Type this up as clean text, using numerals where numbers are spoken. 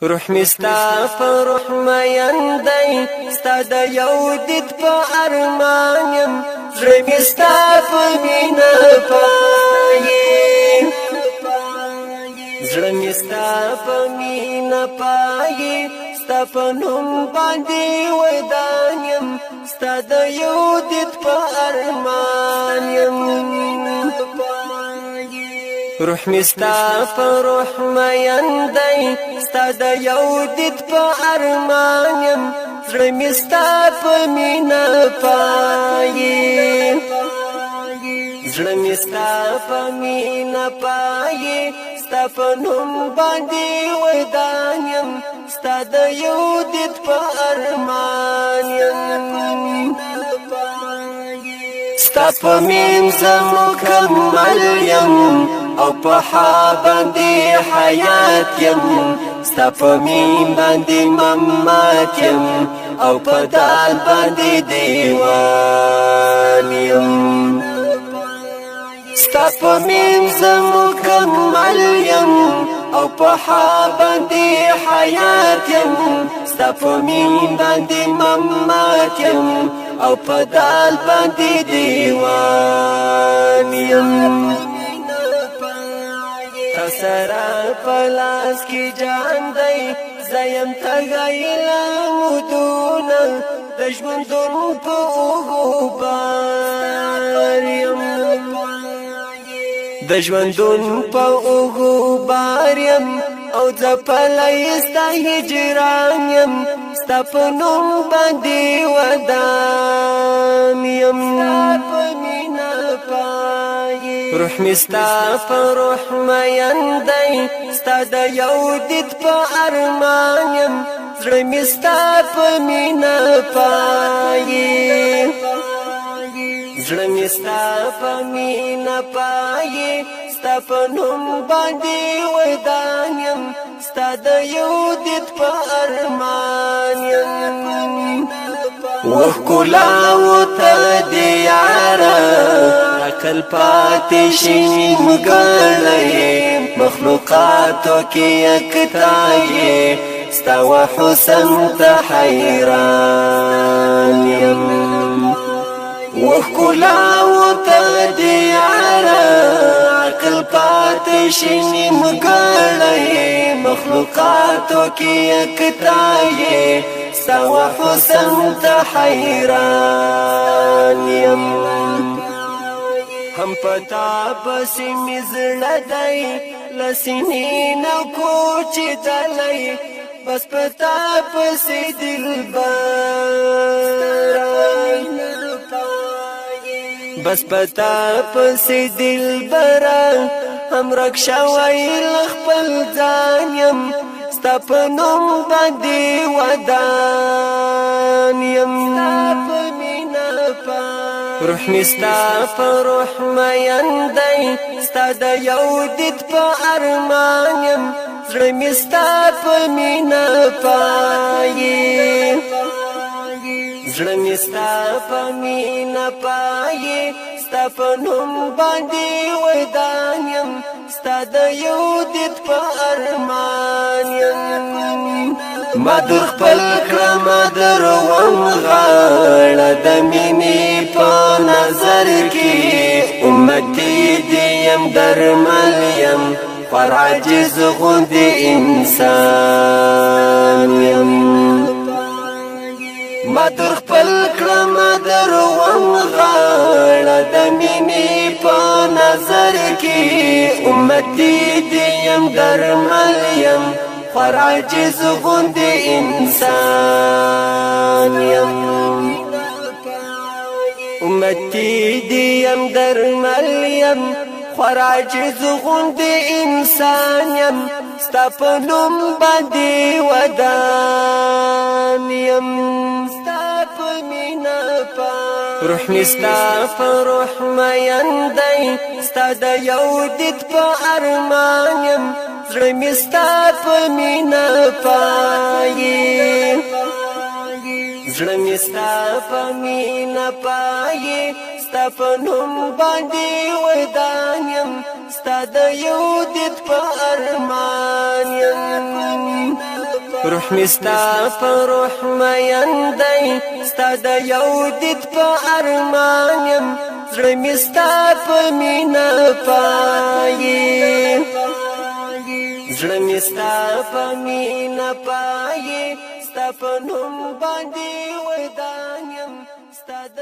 روح مې ستا په روح مین دی، ستا د یو دید په ارمان یم. زړه مې ستا په مینه پایي، زړه مې ستا په مینه پایي، ستا په نوم باندې ودان یم، ستا د یو دید په ارمان یم. روح مې ستا په روح مین دی، ستا د یو دید په ارمان یم. زړه مې ستا په مینه پایي، زړه مې ستا په مینه پایي، ستا په نوم باندې ودان یم، ستا د یو دید په ارمان یم. ستا په میم زه مکمل یم او په حا باندې حیات یم، ستا په میم باندې ممات یم او په دال باندې دیوان یم. ستا په میم زه مکمل یم او په حا باندې حیات یم، ستا په میم باندې ممات یم او په دال باندې دیوان یم. تا سره په لاس کې جان دی، زیم تږی له مودونه، د ژوندون په اوږو بار یم، د ژوندون په اوږو بار یم او ځپلی ستا هجران یم، ستا په نوم باندې ودان یم. روح مې ستا په روح مین دی، ستا د یو دید په ارمان یم. زړه مې ستا په مینه پایي، زړه مې ستا په مینه پایي، ستا په نوم باندې ودان یم، ستا د یو دید په ارمان یم. وښکلاو ته دې یاره عقل پاتې شي نیمګړی، مخلوقاتو کې یکتا یې، ستا و حسن ته حیران یم. وښکلاو ته دې یاره عقل پاتې شي نیمګړی، مخلوقاتو کې یکتا یې، ستا و حسن ته حیران یم. هم پتا پسې مې زړه دی له سینې نه کوچېدلی، بس پتا پسې دلبر، بس پتا پسې دلبر، هم رک شوی له خپل ځان یم، ستا په نوم باندې ودان یم. روح مې ستا په روح مین دی، ستا د یو دید په ارمان یم. زړه مې ستا په مینه پایي، زړه مې ستا په مینه پایي، ستا په نوم باندې ودان یم، ستا د یو دید په ارمان یم. ما در خپل کړم دروم غاړه د مینې په نظر کې، امتي دې یم درمل یم، خور عاجز غوندې انسان یم. ما در خپل کړم دروم غاړه د مینې په نظر کې، امتي دې یم درمل یم، خور عاجز غوندې انسان یم. امتي دې یم درمل یم، خور عاجز غوندې انسان یم، ستا په نوم باندې ودان یم، ستا په مینه روح مې ستا په روح مین دی، ستا د یو دید په ارمان یم. زړه مې ستا په مینه پایي، زړه مې ستا په مینه پایي، ستا په نوم باندې ودان یم، ستا د یو دید په ارمان یم. روح مې ستا په روح مین دی، ستا د یو دید په ارمان یم، زړه مې ستا په مینه پایي، زړه مې ستا په مینه پایي، ستا په نوم باندې ودان یم، ستا د